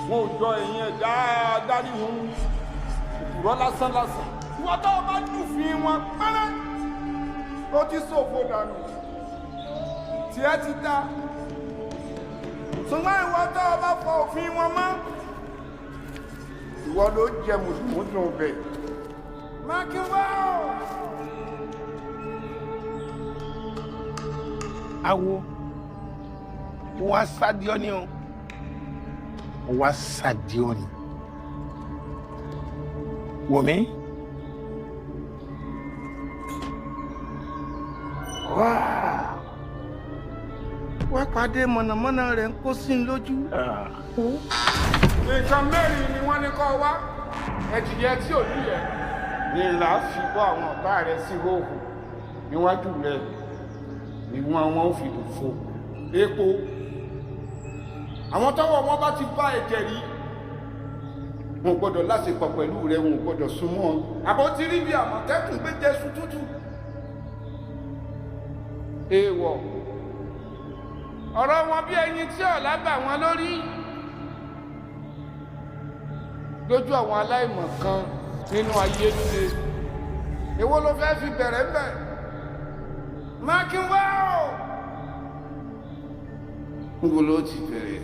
Wọn ò jọ ẹ̀yìn ẹ̀dá adarí hun òpùrọ́ lásán lásán. Ìwọ tó o bá lùfín wọn pẹ́rẹ́, ó ti ṣòfò dànù, tiẹ̀ ti dá. Ṣùgbọ́n ìwọ tó o bá fọ òfin wọn mọ́, ìwọ ló jẹ mùsùlùmí bẹ̀. Mákínwá o. Awo, wá sádìọ́ ni o, wá sádìọ́ ni. Wò mí. Wá pàdé mọ̀nàmọ́ná rẹ̀ ń kó sí i lójú. Nǹkan mẹ́rin ni wọ́n ní kọ́ wá. Ẹ̀jìyẹ tí ò ní yẹ ni là á fi bọ́ àwọn ọ̀tá rẹ sí hóhò níwájú rẹ, ìwọ̀n wọn ò fi dòfo. Epo àwọn tọ́wọ́ wọn bá ti bá ẹ̀jẹ̀ rí, wọn ò gbọ́dọ̀ láṣepọ̀ pẹ̀lú rẹ, wọn ò gbọ́dọ̀ súnmọ́ ọ. Àbọ̀ ti rí bí àmọ̀tẹ́kùn gbé jẹ́sù tútù. Èèwọ̀ ọ̀rọ̀ wọn bí ẹyin tí ọ̀la bà wọ́n lórí lójú àwọn aláìmọ̀ kan nínú ayé líle. Èwo ló fẹ́ fi bẹ̀rẹ̀ ń bẹ̀? Mákínwá o. Níbo ló ti bẹ̀rẹ̀?